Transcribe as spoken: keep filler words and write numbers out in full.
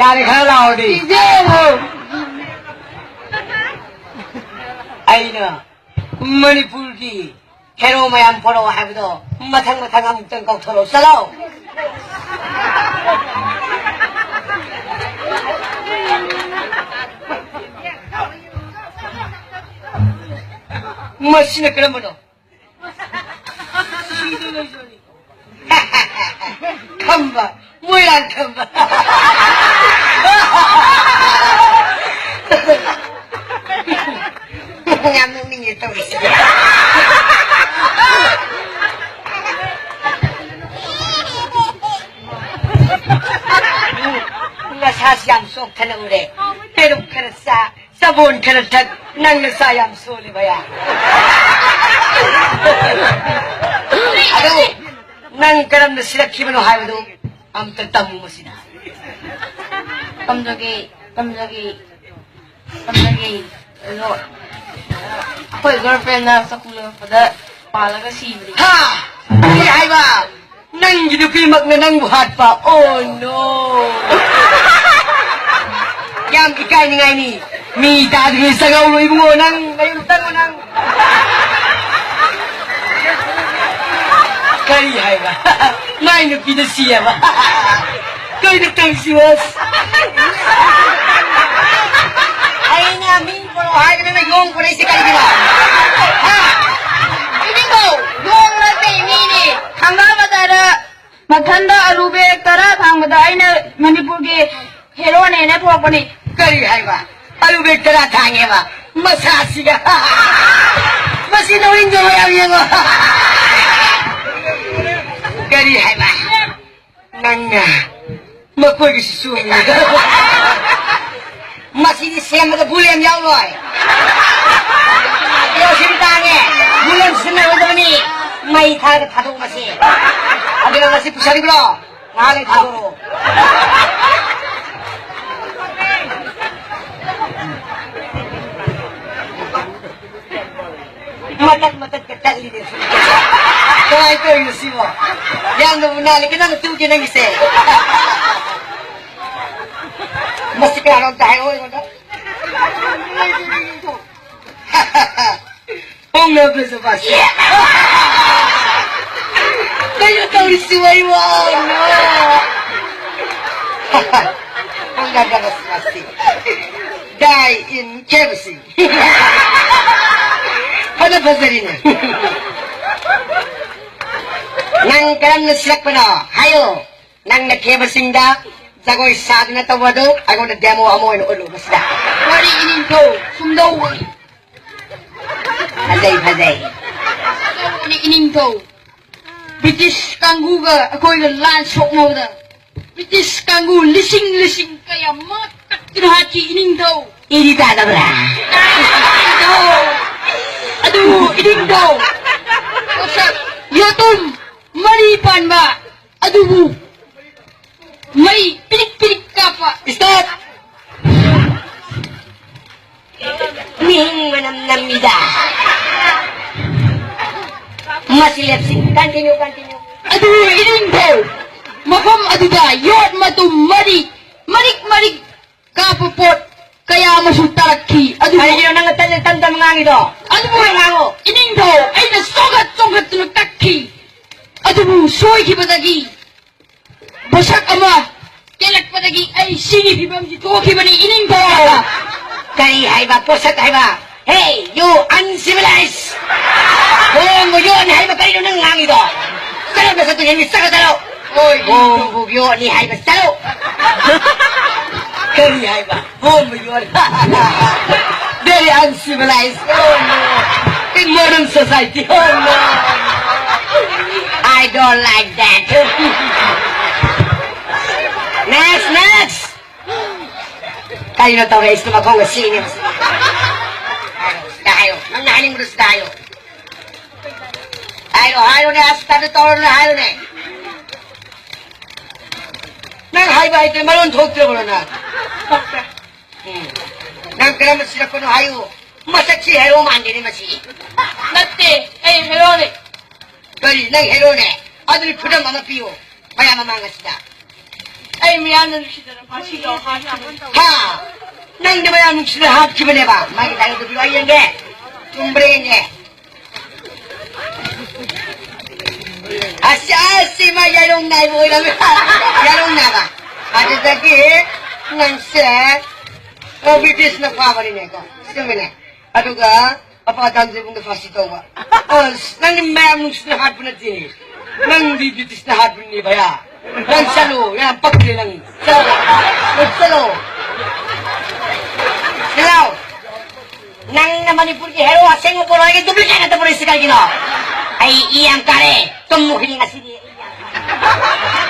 ꯌꯥꯔꯦ, ꯈꯔ ꯂꯥꯎꯔꯗꯤ꯫ ꯑꯩꯅ ꯃꯅꯤꯄꯨꯔꯒꯤ ꯍꯦꯔꯣ ꯃꯌꯥꯝ ꯄꯣꯔꯛꯑꯣ ꯍꯥꯏꯕꯗꯣ ꯃꯊꯪ ꯃꯊꯪ ꯑꯃꯨꯛꯇꯪ ꯀꯧꯊꯣꯔꯛꯑꯣ꯫ ꯆꯠꯂꯣ꯫ ꯃꯁꯤꯅ ꯀꯔꯝꯕꯅꯣ? ꯈꯝꯕ, ꯃꯣꯏꯔꯥꯡ ꯈꯝꯕ꯫ ꯌꯥꯝ ꯅꯣꯛꯅꯤꯡꯉꯦ ꯇꯧꯔꯤꯁꯦ꯫ ꯅꯁꯥꯁꯤ ꯌꯥꯝ ꯆꯣꯛꯊꯅ ꯎꯔꯦ꯫ ꯄꯦꯔꯨꯛ ꯈꯔ ꯆꯥ, ꯆꯕꯣꯟ ꯈꯔ ꯊꯛ, ꯅꯪ ꯅꯁꯥ ꯌꯥꯝ ꯁꯣꯜꯂꯦ ꯚꯌꯥ꯫ ꯑꯗꯨ ꯅꯪ ꯀꯔꯝꯅ ꯁꯤꯔꯛꯈꯤꯕꯅꯣ ꯍꯥꯏꯕꯗꯨ ꯑꯝꯇ ꯇꯝꯃꯨ ꯃꯁꯤꯗ꯫ ꯇꯝꯖꯒꯦ, ꯇꯝꯖꯒꯦ, ꯇꯝꯖꯒꯦ꯫ ꯑꯗꯣ ꯑꯩꯈꯣꯏ ꯒꯔꯜꯐ꯭ꯔꯦꯟꯅ ꯆꯥꯛꯈꯨꯝ ꯂꯣꯜꯂꯛꯄꯗ ꯄꯥꯜꯂꯒ ꯁꯤꯕꯗꯤ꯫ ꯍꯥ? ꯀꯔꯤ ꯍꯥꯏꯕ? ꯅꯪꯒꯤ ꯅꯨꯄꯤꯃꯛꯅ ꯅꯪꯕꯨ ꯍꯥꯠꯄ? Oh no! ꯌꯥꯝ ꯏꯀꯥꯏꯅꯤꯡꯉꯥꯏꯅꯤ꯫ ꯃꯤ ꯇꯥꯗ꯭ꯔꯤꯉꯩ ꯆꯪꯍꯧꯔꯣ ꯏꯕꯨꯡꯉꯣ, ꯅꯪ ꯅꯌꯨꯝ ꯆꯪꯉꯣ ꯅꯪ꯫ ꯀꯔꯤ ꯍꯥꯏꯕ? ꯃꯥꯏ ꯅꯨꯄꯤꯗ ꯁꯤ ꯍꯥꯏꯕ? ꯀꯩꯅꯣ ꯇꯧꯔꯤꯁꯤꯕꯣ? ꯑꯩꯅ ꯃꯤ ꯄꯣꯔꯛꯑꯣ ꯍꯥꯏꯔꯒ ꯅꯪꯅ ꯌꯣꯡ ꯄꯣꯔꯛꯏꯁꯦ ꯀꯔꯤꯒꯤꯅꯣ? ꯍꯥ? ꯏꯕꯨꯡꯉꯣ, ꯌꯣꯡ ꯅꯠꯇꯦ, ꯃꯤꯅꯤ꯫ ꯊꯪꯒꯥꯜ ꯕꯖꯥꯔꯗ ꯃꯊꯟꯗ ꯑꯂꯨ ꯕꯦꯒ ꯇꯔꯥ ꯊꯥꯡꯕꯗ ꯑꯩꯅ ꯃꯅꯤꯄꯨꯔꯒꯤ ꯍꯦꯔꯣꯅꯦꯅ ꯊꯣꯛꯄꯅꯤ꯫ ꯀꯔꯤ ꯍꯥꯏꯕ? ꯑꯂꯨ ꯕꯦꯒ ꯇꯔꯥ ꯊꯥꯡꯉꯦꯕ? ꯃꯁꯥꯁꯤꯒ꯫ ꯃꯁꯤ ꯅꯣꯛꯅꯤꯡꯗ꯭ꯔꯣ ꯃꯌꯥꯝ ꯌꯦꯡꯉꯣ꯫ ꯀꯔꯤ ꯍꯥꯏꯕ? ꯅꯪꯅ ꯃꯈꯣꯏꯒꯤꯁꯨ ꯆꯨꯝꯃꯤ꯫ ꯃꯁꯤꯗꯤ ꯁꯦꯝꯕꯗ ꯕꯨꯂꯦꯟ ꯌꯥꯎꯔꯣꯏ꯫ ꯀꯦꯔꯣꯁꯤꯟ ꯇꯥꯡꯉꯦ꯫ ꯕꯨꯂꯦꯟ ꯁꯤꯖꯤꯟꯅꯔꯣꯏꯗꯕꯅꯤ꯫ ꯃꯩ ꯊꯥꯔꯒ ꯊꯥꯗꯣꯛ ꯃꯁꯤ꯫ ꯑꯗꯨꯅ ꯃꯁꯤ ꯄꯨꯁꯟꯈ꯭ꯔꯣ꯫ ꯉꯥꯏꯍꯥꯛ ꯂꯩ ꯊꯥꯗꯣꯔꯛꯑꯣ꯫ ꯃꯇꯠ ꯃꯇꯠꯀ ꯇꯠꯂꯤꯅꯦ꯫ ꯀꯃꯥꯏꯅ ꯇꯧꯔꯤꯅꯣ ꯁꯤꯕꯣ? ꯌꯥꯝꯅꯕꯨ ꯅꯥꯜꯂꯤ꯫ ꯀꯅꯥꯅ ꯇꯨꯒꯦ ꯅꯪꯒꯤꯁꯦ? ꯃꯁꯤ ꯀꯅꯥꯅꯣ ꯑꯝꯇ ꯍꯥꯏꯔꯛꯑꯣ ꯑꯩꯉꯣꯟꯗ꯫ ꯍꯣꯡꯅꯕꯁꯨ ꯃꯥꯁꯤ꯫ ꯀꯩꯅꯣ ꯇꯧꯔꯤꯁꯤ ꯋꯥꯏ ꯋꯥꯅꯣ? ꯍꯣꯡꯅꯕꯁꯨ ꯃꯥꯁꯤ꯫ Die in K F C꯫ ꯐꯖ ꯐꯖꯔꯤꯅꯦ꯫ ꯅꯪ ꯀꯔꯝꯅ ꯁꯤꯔꯛꯄꯅꯣ? ꯍꯥꯏꯌꯨ꯫ ꯅꯪꯅ ꯈꯦꯕꯁꯤꯡꯗ ꯖꯒꯣꯏ ꯁꯥꯗꯨꯅ ꯇꯧꯕ ꯑꯗꯨ ꯑꯩꯉꯣꯟꯗ demo ꯑꯃ ꯑꯣꯏꯅ ꯎꯠꯂꯨ ꯃꯁꯤꯗ꯫ ꯋꯥꯔꯤ ꯏꯅꯤꯡꯊꯧ ꯁꯨꯝꯗꯧꯕꯅꯤ꯫ ꯐꯖꯩ, ꯐꯖꯩ꯫ ꯁꯨꯝꯗꯧꯕꯅꯤ ꯏꯅꯤꯡꯊꯧ꯫ ꯕ꯭ꯔꯤꯇꯤꯁ ꯀꯥꯡꯕꯨꯒ ꯑꯩꯈꯣꯏꯒ ꯂꯥꯟ ꯁꯣꯛꯅꯕꯗ ꯕ꯭ꯔꯤꯇꯤꯁ ꯀꯥꯡꯕꯨ ꯂꯤꯁꯤꯡ ꯂꯤꯁꯤꯡ ꯀꯌꯥ ꯃꯉꯛ ꯀꯛꯇꯨꯅ ꯍꯥꯠꯈꯤ ꯏꯅꯤꯡꯊꯧ꯫ ꯏꯗꯤ ꯇꯥꯗꯕ꯭ꯔꯥ? ꯏꯅꯤꯡꯊꯧ꯫ ꯑꯗꯨ ꯏꯅꯤꯡꯊꯧ꯫ ꯄꯣꯠꯁꯛ ꯌꯦꯇꯨꯝ ꯃꯔꯤ ꯄꯥꯟꯕ ꯑꯗꯨꯕꯨ ꯃꯩ ꯄꯤꯔꯤꯛ ꯄꯤꯔꯤꯛ ꯀꯥꯞꯄ꯫ Stop! ꯃꯤꯍꯤꯡ ꯃꯅꯝ ꯅꯝꯃꯤꯗ꯫ ꯃꯁꯤ ꯂꯦꯞꯁꯤ꯫ Continue, continue꯫ ꯑꯗꯨ ꯏꯅꯤꯡꯊꯧ ꯃꯐꯝ ꯑꯗꯨꯗ ꯌꯣꯠ ꯃꯇꯨꯝ ꯃꯔꯤ ꯃꯔꯤꯛ ꯃꯔꯤꯛ ꯀꯥꯞꯄ ꯄꯣꯠ ꯀꯌꯥ ꯑꯃꯁꯨ ꯇꯥꯔꯛꯈꯤ꯫ ꯑꯗꯨꯕꯨ ꯀꯔꯤꯒꯤꯅꯣ ꯅꯪꯅ ꯇꯞꯅ ꯇꯞ ꯇꯞꯅ ꯉꯥꯡꯉꯤꯗꯣ? ꯑꯗꯨꯕꯨ ꯉꯥꯡꯉꯣ꯫ ꯏꯅꯤꯡꯊꯧ ꯑꯩꯅ ꯆꯣꯡꯈꯠ ꯆꯣꯡꯈꯠꯇꯨꯅ ꯀꯛꯈꯤ꯫ ꯑꯗꯨꯕꯨ ꯁꯣꯏꯈꯤꯕꯗꯒꯤ ꯄꯣꯠꯁꯛ ꯑꯃ ꯀꯦꯜꯂꯛꯄꯗꯒꯤ ꯑꯩ ꯁꯤꯒꯤ ꯐꯤꯕꯝꯁꯤ ꯊꯣꯛꯈꯤꯕꯅꯤ ꯏꯅꯤꯡꯊꯧ꯫ ꯀꯔꯤ ꯍꯥꯏꯕ ꯄꯣꯠꯁꯛ ꯍꯥꯏꯕ? Hey, you uncivilized! ꯍꯣꯡꯕ ꯌꯣꯠꯅꯤ ꯍꯥꯏꯕ ꯀꯔꯤꯅꯣ ꯅꯪ ꯉꯥꯡꯉꯤꯗꯣ? ꯆꯠꯂꯣ ꯅꯁꯛꯇꯨ ꯌꯦꯡꯒꯦ, ꯆꯠꯂꯣ, ꯆꯠꯂꯣ! ꯍꯣꯏ, ꯍꯣꯡꯕ ꯌꯣꯠꯅꯤ ꯍꯥꯏꯕ, ꯆꯠꯂꯣ! ꯀꯔꯤ ꯍꯥꯏꯕ? ꯍꯣꯡꯕ ꯌꯣꯠ. Very uncivilized. Oh no. In modern society. Oh no. I don't like that. Next, next. ꯀꯩꯅꯣ ꯇꯧꯔꯛꯏꯁꯤꯅ ꯃꯈꯣꯡꯒ ꯁꯤꯅꯤ ꯃꯁꯤ꯫ ꯁꯤꯗ ꯍꯥꯏꯌꯣ꯫ ꯅꯪꯅ ꯍꯥꯏꯅꯤꯡꯕꯗꯣ ꯁꯤꯗ ꯍꯥꯏꯌꯣ꯫ ꯍꯥꯏꯔꯣ, ꯍꯥꯏꯔꯣꯅꯦ, ꯑꯁ ꯇꯥꯗ ꯇꯧꯔꯅꯨ ꯍꯥꯏꯔꯣꯅꯦ꯫ ꯅꯪ ꯍꯥꯏꯕ ꯍꯩꯇ꯭ꯔꯦ, ꯃꯔꯣꯟ ꯊꯣꯛꯇ꯭ꯔꯕ꯭ꯔꯣ ꯅꯪ? ꯎꯝ꯫ ꯅꯪ ꯀꯔꯝꯕ ꯁꯤꯔꯛꯄꯅꯣ ꯍꯥꯏꯌꯨ꯫ ꯃꯁꯛꯁꯤ ꯍꯦꯔꯣ ꯃꯥꯟꯗꯦꯅꯦ ꯃꯁꯤ꯫ ꯅꯠꯇꯦ, ꯑꯩ ꯍꯦꯔꯣꯅꯦ꯫ ꯀꯔꯤ, ꯅꯪ ꯍꯦꯔꯣꯅꯦ? ꯑꯗꯨꯗꯤ ꯈꯨꯗꯝ ꯑꯃ ꯄꯤꯌꯨ ꯃꯌꯥꯝ ꯃꯃꯥꯡ ꯑꯁꯤꯗ꯫ ꯑꯩ ꯃꯌꯥꯝꯅ ꯅꯨꯡꯁꯤꯗꯅ ꯐꯥꯁꯤ ꯇꯧ ꯍꯥꯠꯈꯤꯕꯅꯤ꯫ ꯍꯥ? ꯅꯪꯗꯤ ꯃꯌꯥꯝ ꯅꯨꯡꯁꯤꯗꯅ ꯍꯥꯠꯈꯤꯕꯅꯦꯕ꯫ ꯃꯥꯒꯤ ꯗꯥꯏꯂꯣꯛꯇꯣ ꯄꯤꯔꯛꯑꯣ ꯌꯦꯡꯒꯦ꯫ ꯆꯨꯝꯕ꯭ꯔꯥ ꯌꯦꯡꯒꯦ꯫ ꯑꯁ, ꯑꯁ, ꯁꯤ ꯃꯥ ꯌꯥꯏꯔꯣꯡ ꯅꯥꯏꯕ ꯑꯣꯏꯔꯝꯃꯦ꯫ ꯌꯥꯏꯔꯣꯡ ꯅꯥꯏꯕ꯫ ꯑꯗꯨꯗꯒꯤ ꯅꯪꯁꯦ, ꯑ, ꯕ꯭ꯔꯤꯇꯤꯁꯅ ꯐꯥꯕꯅꯤꯅꯦꯀꯣ꯫ ꯆꯨꯝꯃꯤꯅꯦ꯫ ꯑꯗꯨꯒ ꯑꯄꯥ ꯇꯥꯟꯖꯩꯕꯨꯡꯗ ꯐꯥꯁꯤ ꯇꯧꯕ꯫ ꯑꯁ, ꯅꯪꯗꯤ ꯃꯌꯥꯝ ꯅꯨꯡꯁꯤꯅ ꯍꯥꯠꯄ ꯅꯠꯇꯦ꯫ ꯅꯪꯗꯤ ꯕ꯭ꯔꯤꯇꯤꯁꯅ ꯍꯥꯠꯄꯅꯤ ꯚꯌꯥ꯫ ꯅꯪ ꯆꯠꯂꯣ, ꯌꯥꯝ ꯄꯛꯇꯦ ꯅꯪ꯫ ꯆꯠꯂꯣ꯫ ꯅꯪ ꯆꯠꯂꯣ꯫ ꯆꯠꯂꯣ꯫ ꯅꯪꯅ ꯃꯅꯤꯄꯨꯔꯒꯤ ꯍꯦꯔꯣ ꯑꯁꯦꯡꯕ ꯄꯨꯔꯛꯑꯒ ꯗꯨꯄ꯭ꯂꯤꯀꯦꯠ ꯉꯥꯛꯇ ꯄꯨꯔꯛꯏꯁꯤ ꯀꯩꯒꯤꯅꯣ? ꯑꯩ ꯏ ꯌꯥꯝ ꯀꯥꯔꯦ꯫ ꯇꯨꯝꯃꯨꯈꯤꯅꯤ ꯉꯁꯤꯗꯤ꯫ ꯑꯩ ꯏ ꯌꯥꯝ ꯀꯥꯔꯦ꯫